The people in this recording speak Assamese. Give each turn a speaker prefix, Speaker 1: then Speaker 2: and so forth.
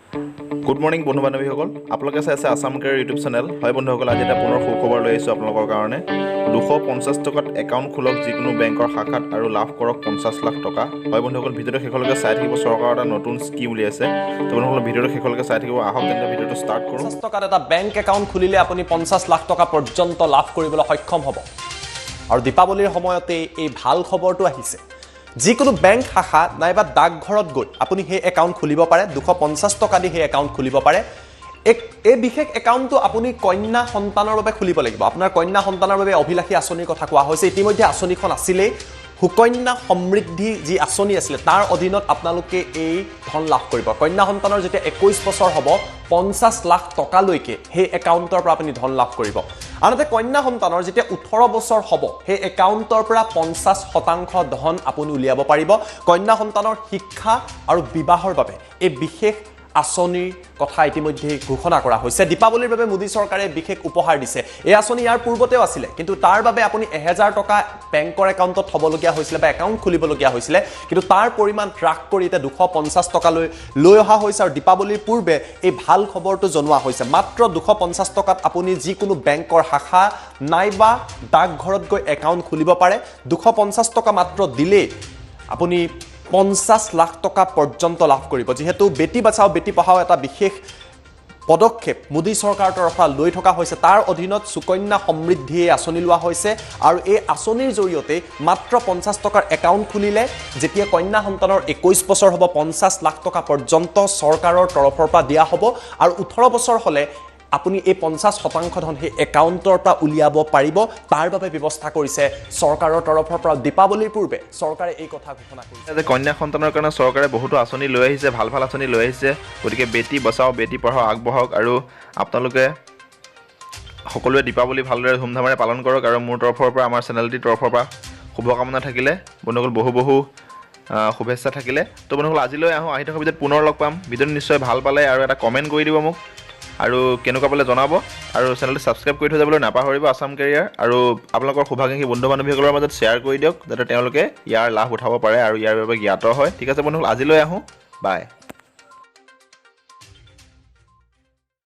Speaker 1: গুড মৰ্ণিং বন্ধু বান্ধৱীসকল, আপোনালোকে চাই আছে আছাম কেৰিয়াৰ ইউটিউব চেনেল। হয় বন্ধুসকল, আজি এটা পুনৰ সুখবৰ লৈ আহিছোঁ আপোনালোকৰ কাৰণে। 250 টকাত একাউণ্ট খোলক যিকোনো বেংকৰ শাখাত আৰু লাভ কৰক 50 লাখ টকা। হয় বন্ধুসকল, ভিডিঅ'টো শেষলৈকে চাই থাকিব। চৰকাৰৰ এটা নতুন স্কীম উলিয়াইছে। তো বন্ধুসকল, ভিডিঅ'টো শেষলৈকে চাই থাকিব। আহক তেন্তে, ভিডিঅ'টো ষ্টাৰ্ট কৰোঁ।
Speaker 2: 50 টকাত এটা বেংক একাউণ্ট খুলিলে আপুনি 50 লাখ টকা পৰ্যন্ত লাভ কৰিবলৈ সক্ষম হ'ব আৰু দীপাৱলীৰ সময়তে এই ভাল খবৰটো আহিছে। যিকোনো বেংক শাখা নাইবা ডাকঘৰত গৈ আপুনি সেই একাউণ্ট খুলিব পাৰে। 250 টকা দি সেই একাউণ্ট খুলিব পাৰে। এই বিশেষ একাউণ্টটো আপুনি কন্যা সন্তানৰ বাবে খুলিব লাগিব। আপোনাৰ কন্যা সন্তানৰ বাবে অভিলাষী আঁচনিৰ কথা কোৱা হৈছে। ইতিমধ্যে আঁচনিখন আছিলেই, সুকন্যা সমৃদ্ধি যি আঁচনি আছিলে, তাৰ অধীনত আপোনালোকে এই ধন লাভ কৰিব। কন্যা সন্তানৰ যেতিয়া 21 বছৰ হ'ব, 50 লাখ টকালৈকে সেই একাউণ্টৰ পৰা আপুনি ধন লাভ কৰিব। আনহাতে কন্যা সন্তানৰ যেতিয়া 18 বছৰ হ'ব, সেই একাউণ্টৰ পৰা 50% ধন আপুনি উলিয়াব পাৰিব। কন্যা সন্তানৰ শিক্ষা আৰু বিবাহৰ বাবে এই বিশেষ আঁচনিৰ কথা ইতিমধ্যে ঘোষণা কৰা হৈছে। দীপাৱলীৰ বাবে মোদী চৰকাৰে বিশেষ উপহাৰ দিছে। এই আঁচনি ইয়াৰ পূৰ্বতেও আছিলে, কিন্তু তাৰ বাবে আপুনি 1000 টকা বেংকৰ একাউণ্টত থ'বলগীয়া হৈছিলে বা একাউণ্ট খুলিবলগীয়া হৈছিলে। কিন্তু তাৰ পৰিমাণ হ্ৰাস কৰি এতিয়া 250 টকালৈ লৈ অহা হৈছে আৰু দীপাৱলীৰ পূৰ্বে এই ভাল খবৰটো জনোৱা হৈছে। মাত্ৰ 250 টকাত আপুনি যিকোনো বেংকৰ শাখা নাইবা ডাকঘৰত গৈ একাউণ্ট খুলিব পাৰে। 250 টকা মাত্ৰ দিলেই আপুনি 50 লাখ টকা পৰ্যন্ত লাভ কৰিব। যিহেতু বেটী বাচাও বেটী পঢ়াও এটা বিশেষ পদক্ষেপ মোদী চৰকাৰৰ তৰফৰ পৰা লৈ থকা হৈছে, তাৰ অধীনত সুকন্যা সমৃদ্ধিয়ে আঁচনি লোৱা হৈছে আৰু এই আঁচনিৰ জৰিয়তে মাত্ৰ 50 টকাৰ একাউণ্ট খুলিলে যেতিয়া কন্যা সন্তানৰ 21 বছৰ হ'ব, 50 লাখ টকা পৰ্যন্ত চৰকাৰৰ তৰফৰ পৰা দিয়া হ'ব আৰু 18 বছৰ হ'লে আপুনি এই 50% ধন সেই একাউণ্টৰ পৰা উলিয়াব পাৰিব। তাৰ বাবে ব্যৱস্থা কৰিছে চৰকাৰৰ তৰফৰ পৰা। দীপাৱলীৰ পূৰ্বে চৰকাৰে এই কথা ঘোষণা কৰিছে।
Speaker 1: যে কন্যা সন্তানৰ কাৰণে চৰকাৰে বহুতো আঁচনি লৈ আহিছে, ভাল ভাল আঁচনি লৈ আহিছে। গতিকে বেটী বচাও বেটী পঢ়াও আগবঢ়াওক আৰু আপোনালোকে সকলোৱে দীপাৱলী ভালদৰে ধুমধামেৰে পালন কৰক আৰু মোৰ তৰফৰ পৰা, আমাৰ চেনেলটিৰ তৰফৰ পৰা শুভকামনা থাকিলে বন্ধুসকল, বহু বহু শুভেচ্ছা থাকিলে। তো বন্ধুসকল, আজিলৈ আহোঁ। আহি থকা ভিডিঅ'ত পুনৰ লগ পাম। ভিডিঅ'টো নিশ্চয় ভাল পালে আৰু এটা কমেণ্ট কৰি দিব মোক আৰু কেনেকুৱা পালে জনাব আৰু চেনেলটো ছাবস্ক্ৰাইব কৰি থৈ যাবলৈ নাপাহৰিব আছাম কেৰিয়াৰ। আৰু আপোনালোকৰ শুভাকাংক্ষী বন্ধু বান্ধৱীসকলৰ মাজত শ্বেয়াৰ কৰি দিয়ক, যাতে তেওঁলোকে ইয়াৰ লাভ উঠাব পাৰে আৰু ইয়াৰ বাবে জ্ঞাত হয়। ঠিক আছে বন্ধুসকল, আজিলৈ আহোঁ। বাই।